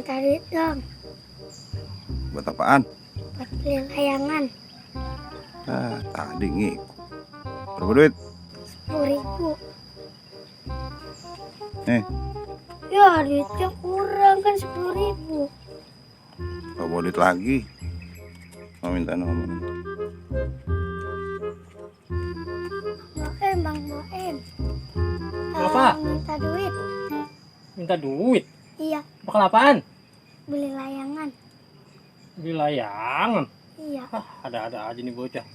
minta duit dong. Buat apaan? Buat beli layangan. Tadi ngikut. Berapa duit? 10.000. Nih, Ya duitnya kurang kan 10.000. gak bawa duit lagi. Mau minta nomor. Bang Boem. Apa? Minta duit. Minta duit? Iya, Bakal apaan? beli layangan. Beli layangan? Iya, Ada-ada aja nih bocah.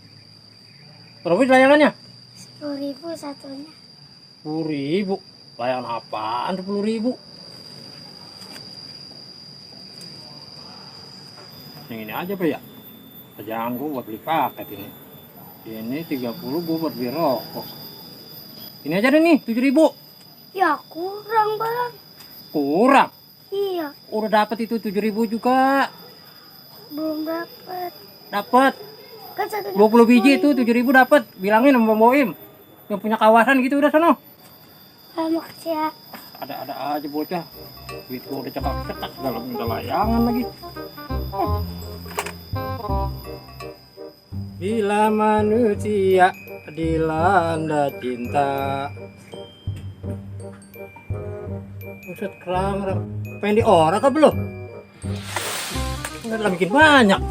Berapa duit layangannya? 10.000 satunya. 10.000. Layangan apaan 10.000? Yang ini aja Pak ya? Jangan gue buat beli paket ini. Ini 30 gue buat beli rokok. Ini aja deh nih 7.000. Ya kurang bang. Kurang. Iya, Udah dapet itu 7.000 juga. belum dapet. Dapat Kan satunya 20 biji itu 10.000. 7.000 dapat. Bilangin sama Bang Boim. Yang punya kawasan gitu udah sono. Makasih ya. Ada-ada aja bocah. Duit gua udah cekak-cekak dalam minta layangan lagi. Bila manusia dilanda cinta. Buset kerang-kerang. Pengen diorak apa belum? Enggak lah bikin banyak.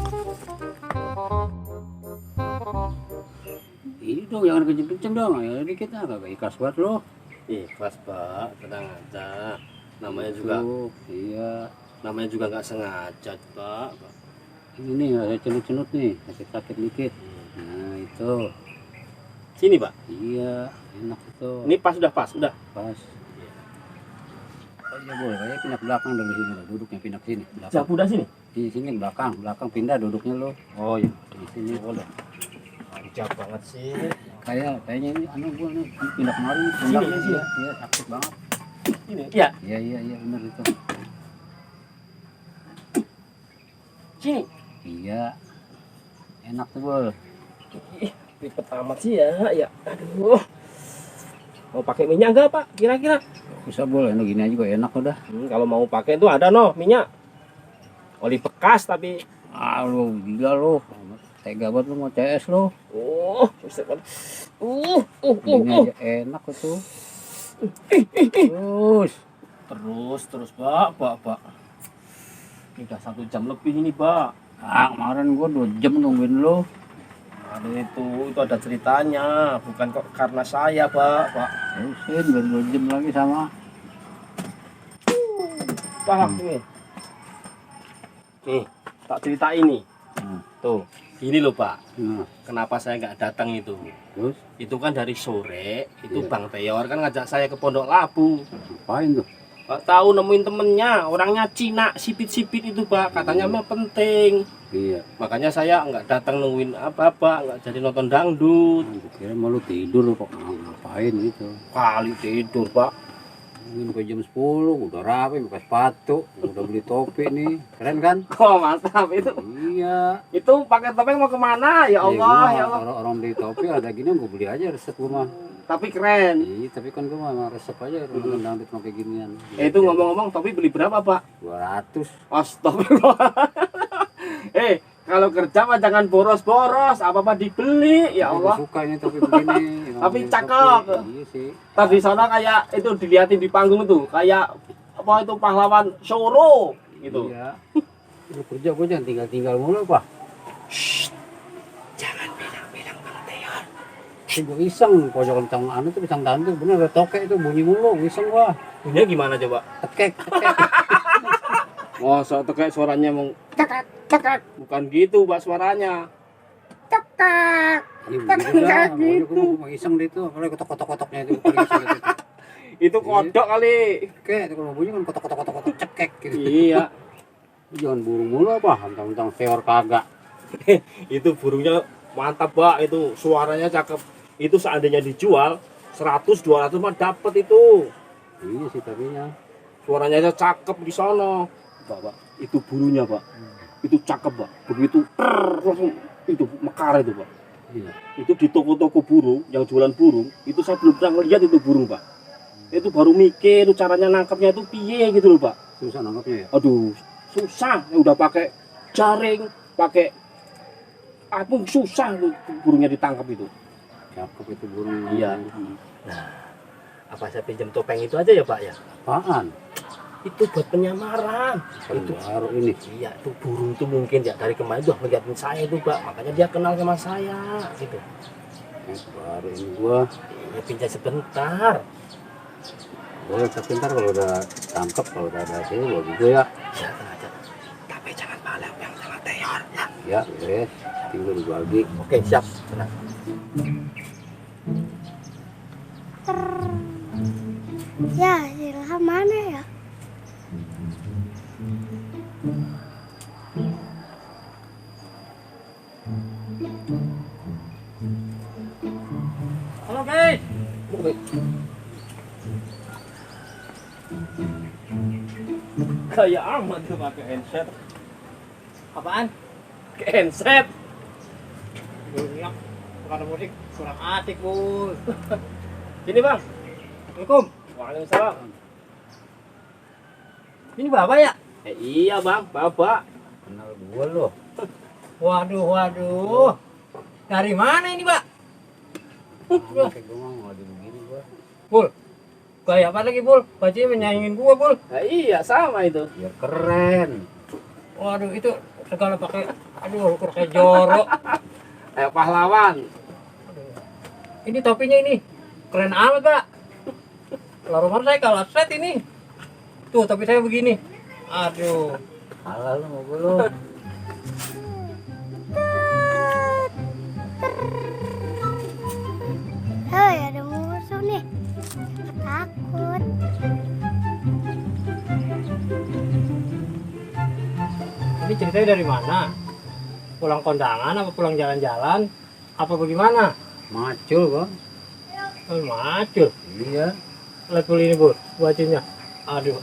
Ini dong jangan kenceng-kenceng dong, ya dikit lah, kagak ikhlas buat lo. Ikhlas Pak, tenang aja. Namanya juga, Iya, namanya juga nggak sengaja Pak. ini nih ada cenut-cenut nih, sakit-sakit dikit. Nah itu, Sini Pak. iya enak itu. Ini pas udah pas, udah. Pas. Oh iya boleh, kayak pindah ke belakang dari sini, lo. Duduknya pindah ke sini. Belakang. Siap udah sini. Di sini belakang pindah duduknya lo. Oh iya. Di sini boleh. Mantap banget sih. Kayaknya ini anu gua nih pindah kemarin, Sini, pindah sini. iya sakit banget. Ini. Iya. Iya benar itu. Sini. Iya. Enak tuh bol. Ribet amat sih ya. Ya. Aduh. Mau pakai minyak nggak Pak? Kira-kira? Bisa boleh, no, gini aja juga enak udah. Kalau mau pakai itu ada no minyak. Oli bekas tapi. Ah lu gila lu. Tega banget lu mau CS lu. Oh, buset banget. Gini aja enak tuh. Terus Pak. Ini udah 1 jam lebih ini Pak. Ah kemarin gua 2 jam nungguin lu. Aduh itu ada ceritanya, bukan kok karena saya Pak. Terusin baru 2 jam lagi sama. Pak nih. Nih, tak cerita ini. Tuh, gini loh Pak. Nah, Kenapa saya nggak datang itu? terus Itu kan dari sore, itu Iya. Bang Teor kan ngajak saya ke Pondok Labu. ngapain tuh? Nggak tahu nemuin temennya, orangnya Cina, sipit-sipit itu Pak. Katanya mah penting. Iya. Makanya saya nggak datang nungguin apa-apa, nggak jadi nonton dangdut. Gua kira mau lu tidur kok ngapain gitu. Kali tidur Pak. Mungkin ke jam 10 udah rapi pakai sepatu, udah beli topi nih. Keren kan? Oh mantap itu. Iya. Itu pakai topeng mau kemana? Ya Allah, ya Allah. Orang beli topi ada gini gua beli aja resep gua mah. Tapi keren. Iya, tapi kan gua mah resep aja nonton dangdut pakai ginian. Itu ngomong-ngomong topi beli berapa Pak? 200. Astagfirullah. Kalau kerja mah jangan boros-boros, apa-apa dibeli, ya Gua Allah. suka ini topi begini. Tapi Topi. cakep. Iya sih. Tadi sana kayak itu dilihatin di panggung tuh, kayak apa itu pahlawan Soro gitu. Iya. Lu kerja gua jangan tinggal-tinggal mulu, Pak. Jangan bilang-bilang Bang Teor. Gua iseng pojokan tang anu tuh pisang tanduk bener ada tokek itu bunyi mulu iseng gua. Bunyinya gimana coba? Tekek. Oh, soal kayak suaranya mau Cekak, bukan gitu, Pak suaranya. cekak. Ini begitu dah. Pokoknya gua mau iseng deh itu. Kalau kotok-kotok-kotoknya itu paling iseng itu. Itu kodok kali. Oke, itu kalau bunyi kan kotok-kotok-kotok cekek gitu. Iya. Lu jangan burung mulu apa, hantang-hantang seor kagak. Itu burungnya mantap Pak, itu suaranya cakep. Itu seandainya dijual 100-200 mah dapat itu. Iya sih tapinya. Suaranya aja cakep di sono. Pak, itu burungnya Pak. Itu cakep Pak. Begitu langsung itu mekar itu Pak. Iya. Itu di toko-toko burung yang jualan burung, itu saya belum pernah ngeliat itu burung Pak. Itu baru mikir itu caranya nangkapnya itu piye gitu loh Pak. Susah nangkapnya ya. Aduh, susah. Udah pakai jaring, pakai apa susah tuh burungnya ditangkap itu. Cakep itu burung. Iya. Apa saya pinjam topeng itu aja ya Pak ya? Apaan? Itu buat penyamaran. Itu baru ini. Iya, itu burung itu mungkin ya dari kemarin udah ngeliatin saya itu Pak, makanya dia kenal sama saya gitu. Baru ini gua. Ya pinjam sebentar. Boleh sebentar kalau udah tangkap, kalau udah ada hasil gua juga ya. Ya aja. Tapi jangan malam yang sama teor ya. Ya, beres. Tinggal dibagi. Oke, siap. Tenang. Ya, Ilham mana ya? Halo guys. Kayak amat tuh pakai handset. Apaan? Pakai handset. Bunyak. Bukan musik, kurang asik, Bul. Sini Bang. Assalamualaikum. Waalaikumsalam. Ini Bapak ya? Iya Bang, Bapak. Kenal gua loh. Waduh. Dari mana ini, Pak? Kayak gua mau ngadu begini gua. Bul. Kayak apa lagi, Bul? Bajunya menyaingin gua, Bul. Nah, iya sama itu. Biar keren. Waduh, itu segala pakai kayak jorok. Kayak pahlawan. Ini topinya ini. Keren amat, Pak. Lah rumah saya kalah set ini. Tuh, topi saya begini. Aduh. Halal lu mau gua lu. Hei, ada musuh nih. Takut. Ini ceritanya dari mana? Pulang kondangan apa pulang jalan-jalan? Apa bagaimana? Macul gua. Oh, macul. Iya. Lihat Bul ini, Bul. Bajunya. Aduh.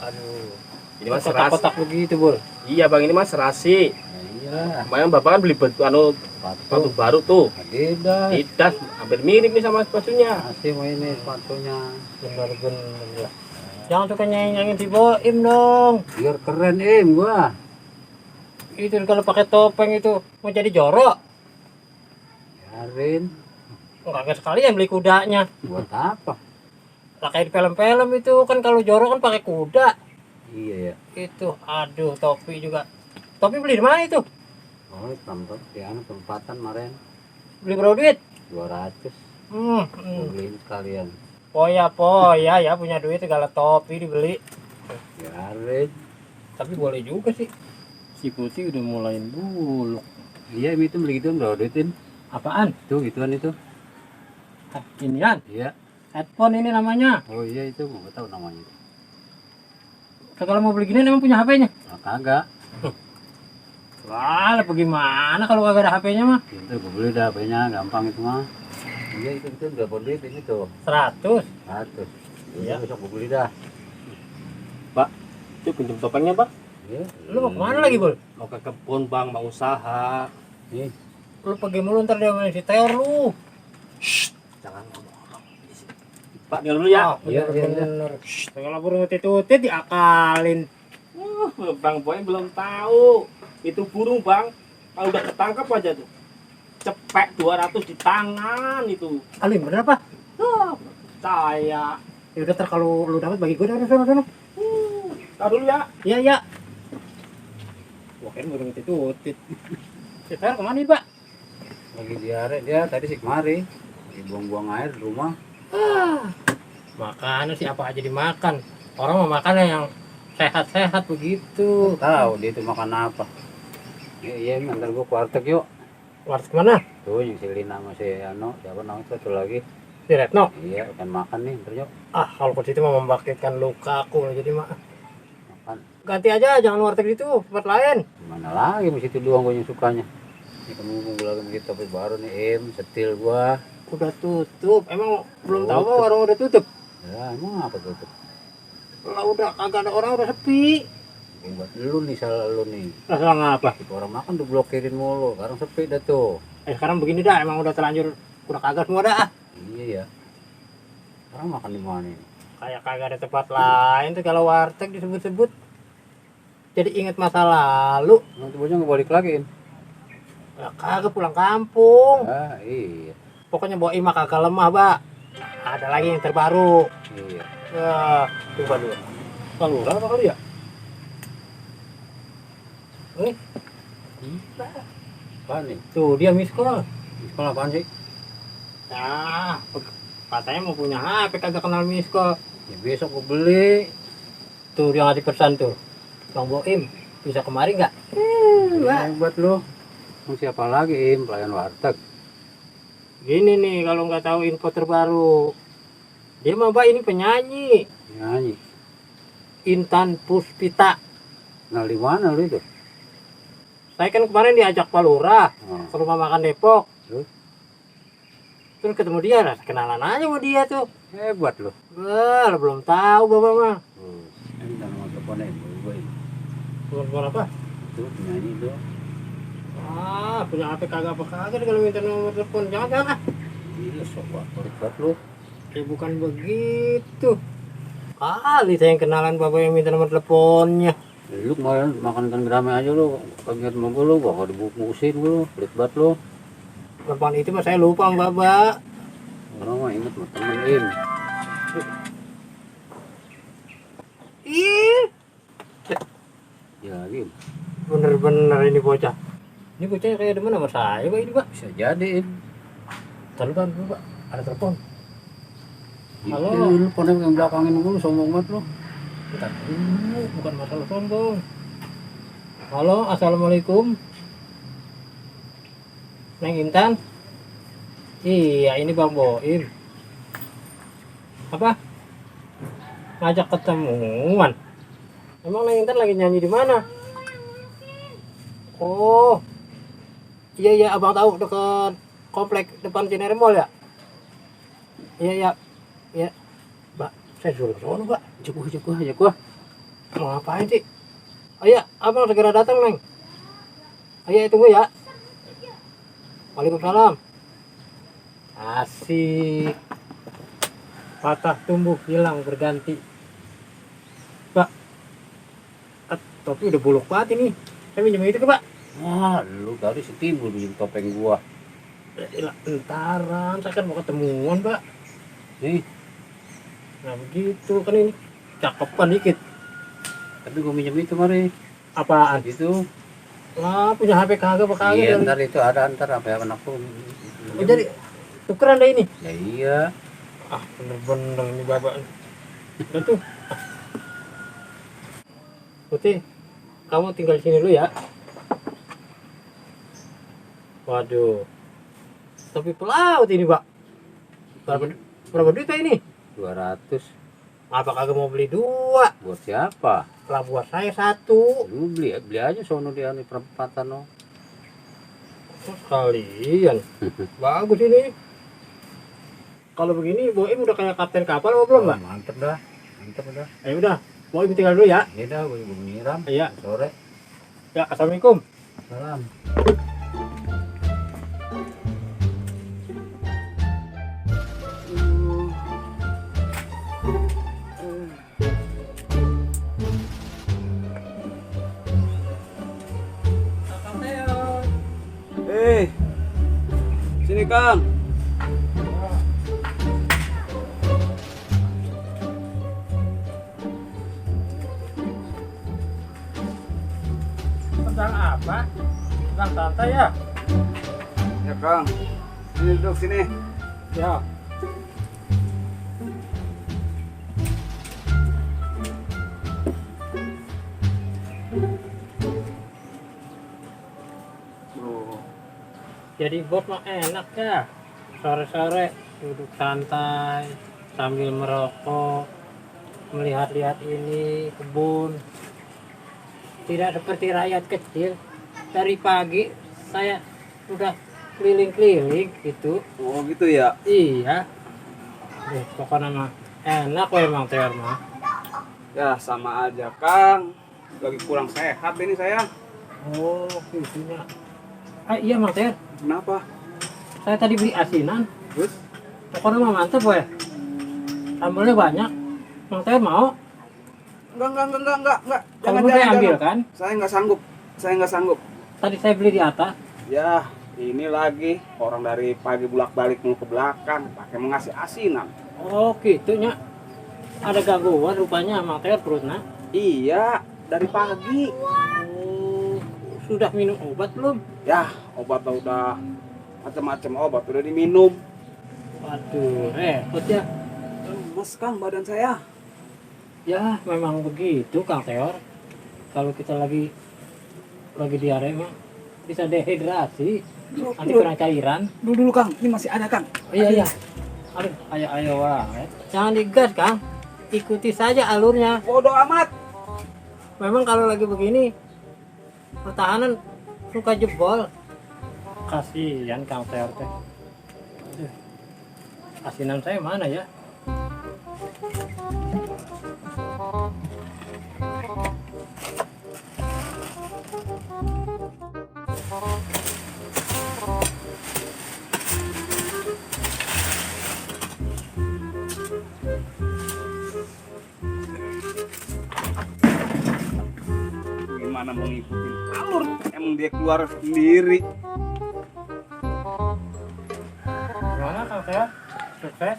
Ini Mas serasi. Kotak-kotak begitu, Bul. Iya Bang, ini Mas serasi. Iya. Kemarin Bapak kan beli sepatu Sepatu baru tuh. Adidas. Adidas, hampir mirip nih sama bajunya. Masih mau ini sepatunya. Bener-bener ya. Jangan suka nyanyi-nyanyi si Boim dong. Biar keren gua. Itu kalau pakai topeng itu mau jadi jorok. Biarin. Enggak sekalian beli kudanya. Buat apa? Lah kayak di film-film itu kan kalau jorok kan pakai kuda. Iya ya. Itu aduh topi juga. Topi beli di mana itu? Oh, tempatan kemarin Beli berapa duit? 200. Hmm. Beliin sekalian. Poya ya punya duit segala topi dibeli. Biarin. Tapi boleh juga sih. Si Putih udah mulain buluk. Iya, itu beli gitu berapa duitin? Apaan? Tuh gituan itu. Inian, Iya. headphone ini namanya. Oh iya itu nggak tahu namanya. Kalau mau beli gini emang punya HP-nya? Nah, kagak. Wah, bagaimana kalau kagak ada HP-nya mah? Itu gue beli dah HP-nya gampang itu mah. Iya itu berapa duit ini tuh? 100. 100. Iya. Besok gue beli dah. Itu pinjam topengnya Bang. Iya. Lu mau kemana lagi, Bul? Mau ke kebun Bang, mau usaha. Nih, Lu pergi mulu ntar dia main si Teor lu. Jangan ngomong orang di sini. Pak, dia dulu ya. Iya, iya, Bener. Kalau burung utit-utit diakalin. Bang Boy belum tahu. Itu burung Bang, kalau udah ketangkap aja tuh. Cepek 200 di tangan itu. Alim bener apa? Saya. Ya udah ntar kalau lu dapat bagi gue dah sono. Tahu dulu ya. Iya. Wah, kan burung utit-utit. Si Teor kemana nih, Pak? lagi diare dia tadi sih kemari. Lagi buang-buang air di rumah. Makanan sih apa aja dimakan. Orang mau makan yang sehat-sehat begitu. Tahu dia itu makan apa. Iya, ntar gua ke warteg yuk. Warteg mana? Tuh yang si Lina sama si Ano, siapa namanya satu lagi. Di Retno. Iya, akan makan nih, ntar yuk. Ah, kalau ke situ mau membangkitkan luka aku jadi mah. Makan. Ganti aja, jangan warteg itu, tempat lain. Gimana lagi di situ doang gua yang sukanya. Ini kamu gua lagi begitu tapi baru nih setil gua. Udah tutup. Emang belum tahu Tutup. warung udah tutup. Ya, emang apa tutup? Lah udah kagak ada orang, udah sepi. Ini buat lu nih, salah lu nih. Lah salah ngapa? Itu orang makan udah blokirin mulu, sekarang sepi dah tuh. Sekarang begini dah, emang udah terlanjur udah kagak semua dah. Iya ya. Sekarang makan di mana ini? Kayak kagak ada tempat lain tuh kalau warteg disebut-sebut. jadi inget masa lalu. Nanti bocah nggak balik lagi. Ya, kagak pulang kampung. Ah iya. Pokoknya Boim mah kagak lemah, Pak. Ada lagi yang terbaru. Iya. Wah, coba dulu. Kalau apa kali ya? Nih. Gila. Apaan nih? Tuh, dia miss call. Sekolah apaan sih? Ya, katanya mau punya HP kagak kenal miss call. Ya besok gue beli. Tuh, dia ngasih pesan tuh. Bang Boim, bisa kemari nggak? Hebat lo. Mau siapa lagi pelayan warteg? Gini nih, kalau nggak tahu info terbaru. Dia mah Mbak ini penyanyi. Nyanyi. Intan Puspita. Nah di mana lu itu? Saya kan kemarin diajak Pak Lurah Oh. ke rumah makan Depok. Terus? Terus ketemu dia, nah, kenalan aja sama dia tuh. Hebat lo. Wah, belum tahu Bapak mah. Ini kan nomor teleponnya gue. Nomor apa? Itu penyanyi itu. Ah, punya HP kagak apa kagak kalau minta nomor telepon. Jangan ah. Iya sok banget lo. Ya bukan begitu. Kali saya yang kenalan Bapak yang minta nomor teleponnya. Lu kemarin makan ikan gerame aja lu. Kaget sama gue lu, gak dibungkusin lu. Pelit banget lu. Telepon itu mah saya lupa Bapak. Orang mah inget sama temen Ih, Ya Im. bener-bener ini bocah. Ini bocahnya kayak demen sama saya Pak ini Pak. Bisa jadi Taruhan dulu Pak, ada telepon. Halo. Lu pernah yang belakangin gue sombong banget lu. Bentar dulu, bukan masalah sombong. Halo, assalamualaikum. Neng Intan. Iya, ini Bang Boim. Apa? Ngajak ketemuan. Emang Neng Intan lagi nyanyi di mana? Oh, iya abang tahu dekat komplek depan Cinere Mall ya. Iya, Mbak, saya suruh ke sono Mbak. Ajak gua. Mau ngapain sih? Ayo, abang segera datang Neng. Ayo tunggu ya. Waalaikumsalam. Asik. Patah tumbuh hilang berganti. Pak, topi udah bolok banget ini. Saya minjem itu ke Pak. Wah, lu tadi setimbul bikin topeng gua. Entaran, saya kan mau ketemuan Pak. Nih, Nah begitu kan ini cakepan dikit. tapi gua minjem itu mari. Apaan? Itu. Wah, punya HP kagak apa kagak? Iya, kali. ntar itu ada apa ya anak lu. Oh, jadi tukeran deh ini. Ya iya. Ah, bener-bener ini bapak. Udah tuh. Putih, kamu tinggal di sini dulu ya. Waduh. Tapi pelaut ini, Pak. Berapa duit Pak, ini? 200. Apa kagak mau beli 2? Buat siapa? Lah buat saya 1. Lu beli aja sono di ane perempatan no. Oh, sekalian. Bagus ini. Kalau begini Boim udah kayak kapten kapal apa belum, Pak? Mantep dah. Ayo udah, Boim tinggal dulu ya. Ini dah gua juga nyiram. Iya. Sore. Ya, assalamualaikum. Salam. Sini Kang. Tentang apa? Tentang santai ya? Ya Kang. Sini duduk sini. Ya. Jadi bos mah enak ya, sore-sore duduk santai sambil merokok, melihat-lihat ini kebun. Tidak seperti rakyat kecil, dari pagi saya udah keliling-keliling gitu. Oh gitu ya. Iya, pokoknya mah enak kok emang teh mah. Ya sama aja Kang. Lagi kurang sehat ini saya. Oh gitunya. Ah iya Mang Ter, Kenapa? saya tadi beli asinan. Terus? Pokoknya mah mantep ya. Sambalnya banyak. Mang Ter mau? Enggak. Kalau mau saya ambil kan? Saya nggak sanggup. Tadi saya beli di atas. Ya, ini lagi orang dari pagi bolak-balik mulu ke belakang, pakai mengasih asinan. Oh gitu nya. Ada gangguan rupanya Mang Teor perutnya. Iya, dari pagi. Oh, sudah minum obat belum? Ya, obat udah macam-macam obat udah diminum. Waduh, repot ya. Lemes Kang badan saya. Ya, memang begitu Kang Teor. Kalau kita lagi diare mah bisa dehidrasi. Nanti kurang cairan. Dulu Kang, ini masih ada Kang. Iya. Aduh, ayo wah. Jangan digas, Kang. Ikuti saja alurnya. Bodoh amat. Memang kalau lagi begini pertahanan suka jebol. Kasihan Kang Teor teh. Aduh. Asinan saya mana ya? Gimana mau ngikutin alur? Emang dia keluar sendiri. Gimana Kang Teor? Sukses?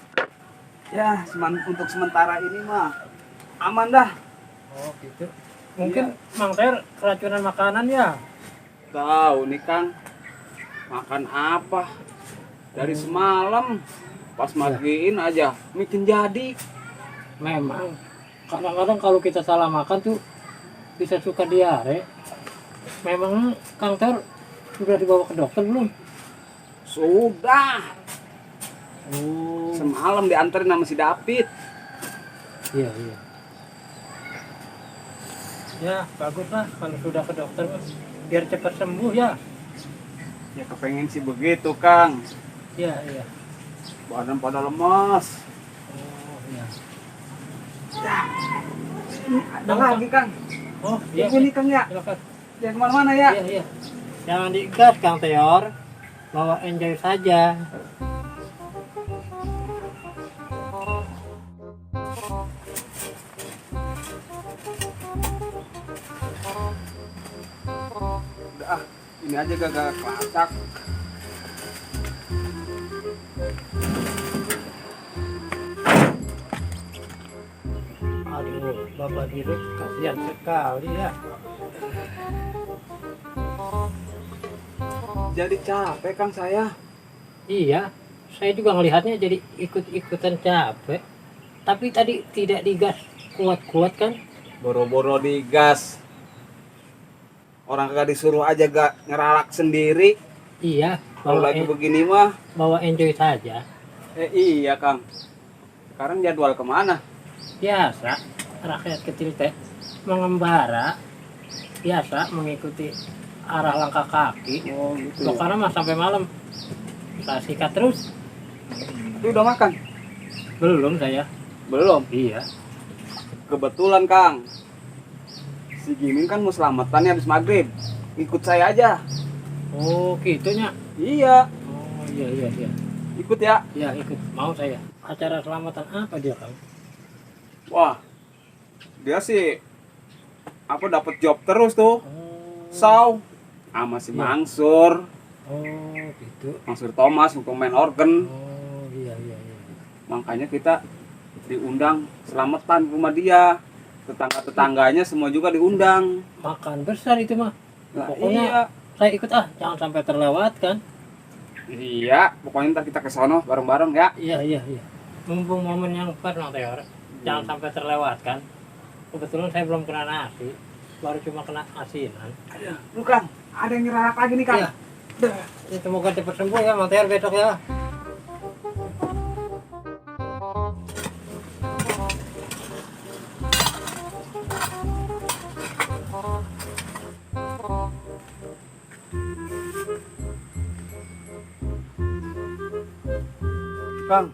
Ya, untuk sementara ini mah aman dah. Oh gitu. Mungkin Mang Teor keracunan makanan ya? Tahu nih Kang, makan apa? Dari semalam pas matiin aja bikin jadi. Memang. Kadang-kadang kalau kita salah makan tuh bisa suka diare. Memang Kang Teor sudah dibawa ke dokter belum? Sudah. Oh. Semalam dianterin sama si David. Iya. Ya, bagus lah kalau sudah ke dokter biar cepat sembuh ya. Ya kepengen sih begitu Kang. Iya. Badan pada lemas. Oh, iya. Ada lagi Kang. Oh, iya. Ibu nih Kang ya. Silakan. Jangan kemana-mana ya. Iya. Jangan digas Kang Teor. Bawa enjoy saja. Udah ini aja gagal kelacak. Aduh, Bapak Dirut kasihan sekali ya. Jadi capek Kang saya. Iya, saya juga ngelihatnya jadi ikut-ikutan capek. Tapi tadi tidak digas kuat-kuat kan? Boro-boro digas. Orang kagak disuruh aja gak ngeralak sendiri. Iya, Kalau lagi begini mah. bawa enjoy saja. Iya Kang. Sekarang jadwal kemana? Biasa, rakyat kecil teh mengembara. Biasa mengikuti arah langkah kaki. Oh gitu. Karena mah sampai malam. Saya sikat terus. Itu udah makan? Belum saya. Belum. Iya. Kebetulan Kang. Si Gimin kan mau selamatan habis maghrib. Ikut saya aja. Oh, gitunya. Iya. Oh, iya. Ikut ya. Iya, ikut. Mau saya. Acara selamatan apa dia, Kang? Wah. Dia sih dapat job terus tuh. Oh. Sama si Iya. Mangsur. Oh, gitu. Mangsur Thomas untuk main organ. Oh, iya. Makanya kita diundang selamatan ke rumah dia. Tetangga-tetangganya semua juga diundang. Makan besar itu mah. Nah, Pokoknya iya. saya ikut jangan sampai terlewatkan. Iya, pokoknya ntar kita ke sono bareng-bareng ya. Iya. Mumpung momen yang pas Mang Teor, jangan sampai terlewatkan. Kebetulan saya belum kena nasi, baru cuma kena asinan. Lu Kang, ada yang nyeralak lagi nih Kang. Iya. Ya, semoga cepat sembuh ya Mang Teor besok ya. Kang,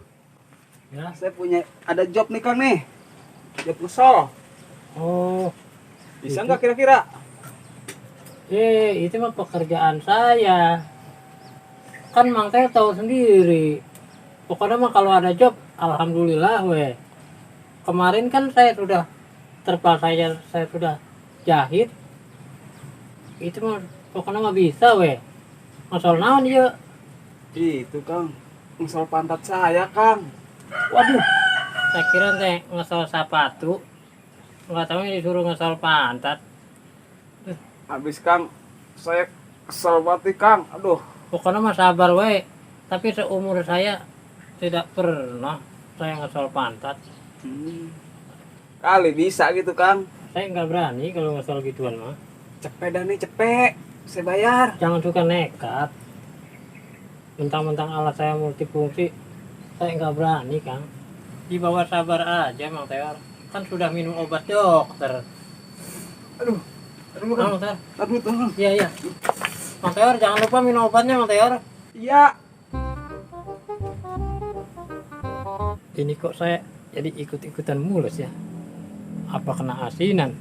Ya. saya ada job nih Kang nih. Job ngesol. Oh, Bisa Itu. nggak kira-kira? itu mah pekerjaan saya. Kan Mang Teor tahu sendiri. Pokoknya mah kalau ada job, alhamdulillah weh. Kemarin kan saya sudah terpal saya sudah jahit. Itu mah pokoknya nggak bisa weh. Ngasal naon ya. Itu Kang, ngesel pantat saya Kang. Waduh. Saya kira teh ngasal sepatu. Nggak tahu disuruh ngasal pantat. Habis Kang, saya kesel banget nih, Kang. Aduh. Pokoknya mah sabar weh. Tapi seumur saya tidak pernah saya ngasal pantat. Kali bisa gitu Kang. Saya nggak berani kalau ngasal gituan mah. Cepet dah nih, cepet. Saya bayar. Jangan suka nekat. Mentang-mentang alat saya multifungsi, saya nggak berani, Kang. Dibawa sabar aja, Mang Teor. Kan sudah minum obat dokter. Aduh. Aduh, Mang Teor. aduh, tolong. Iya, iya. Mang Teor, jangan lupa minum obatnya, Mang Teor. Iya. Ini kok saya jadi ikut-ikutan mulus ya? Apa kena asinan?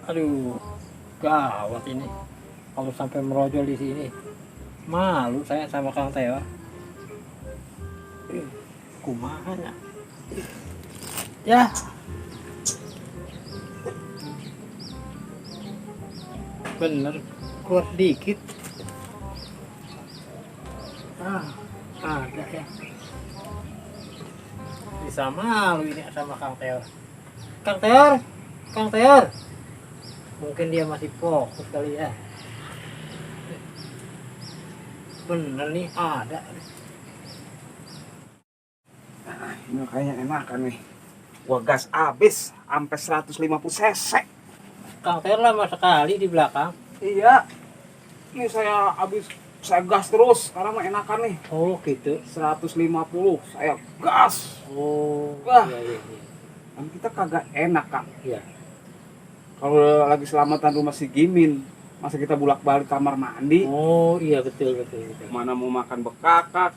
Aduh, gawat ini. Kalau sampai merojol di sini, malu saya sama Kang Teo. Kumahanya. Ya. Bener, keluar sedikit. Ada ya. Bisa malu ini sama Kang Teor. Kang Teor, Kang Teor. Mungkin dia masih fokus kali ya. Bener nih, ada. Ini kayaknya enakan nih. Gua gas abis sampai 150 cc. Kang Teor lama sekali di belakang. Iya. Ini saya gas terus. Sekarang mah enakan nih. Oh gitu. 150 saya gas. Oh. Wah. Iya, iya, iya. Kan kita kagak enak, Kang. Iya. Kalau lagi selamatan rumah si Gimin, masa kita bolak-balik kamar mandi, Oh iya betul betul betul. mana mau makan bekakak.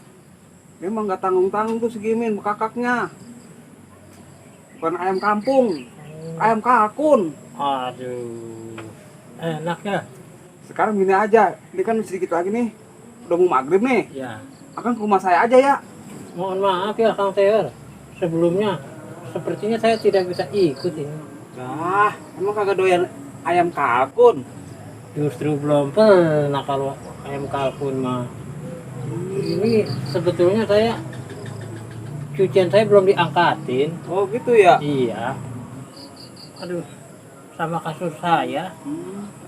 Dia mah nggak tanggung-tanggung tuh si Gimin bekakaknya. Bukan ayam kampung, ayam kalkun. Aduh. Enak ya? Sekarang gini aja, ini kan sedikit lagi nih, udah mau maghrib nih. Ya. Akan ke rumah saya aja ya. Mohon maaf ya Kang Teor. Sebelumnya sepertinya saya tidak bisa ikut ini. Nah, emang kagak doyan ayam kalkun? Justru belum pernah kalau ayam kalkun mah. Ini sebetulnya saya cucian saya belum diangkatin. Oh gitu ya? Iya. Aduh, sama kasur saya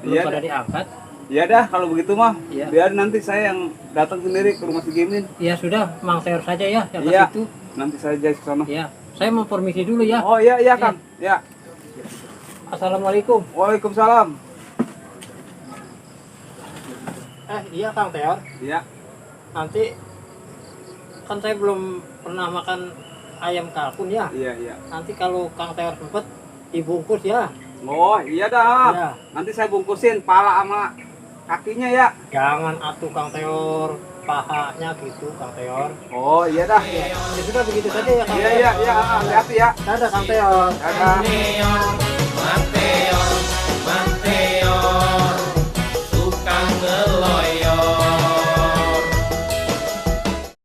belum Iya pada dah. diangkat. Iya dah kalau begitu mah. Iya. Biar nanti saya yang datang sendiri ke rumah si Gimin. Ya sudah, Mang Teor saja ya yang ke Iya. situ. Nanti saya ke sana. Ya, saya mau permisi dulu ya. Oh iya iya Kang. Ya. Assalamualaikum. Waalaikumsalam. Iya Kang Teor. Iya. Nanti kan saya belum pernah makan ayam kalkun ya. Iya iya. Nanti kalau Kang Teor sempet dibungkus ya. Oh iya dah. Ya. Nanti saya bungkusin pala sama kakinya ya. Jangan atuh Kang Teor, pahanya gitu Kang Teor. Oh iya dah. Ya sudah begitu saja ya Kang Iya Teor. iya iya. Hati-hati ya. Dadah Kang Teor. Dadah.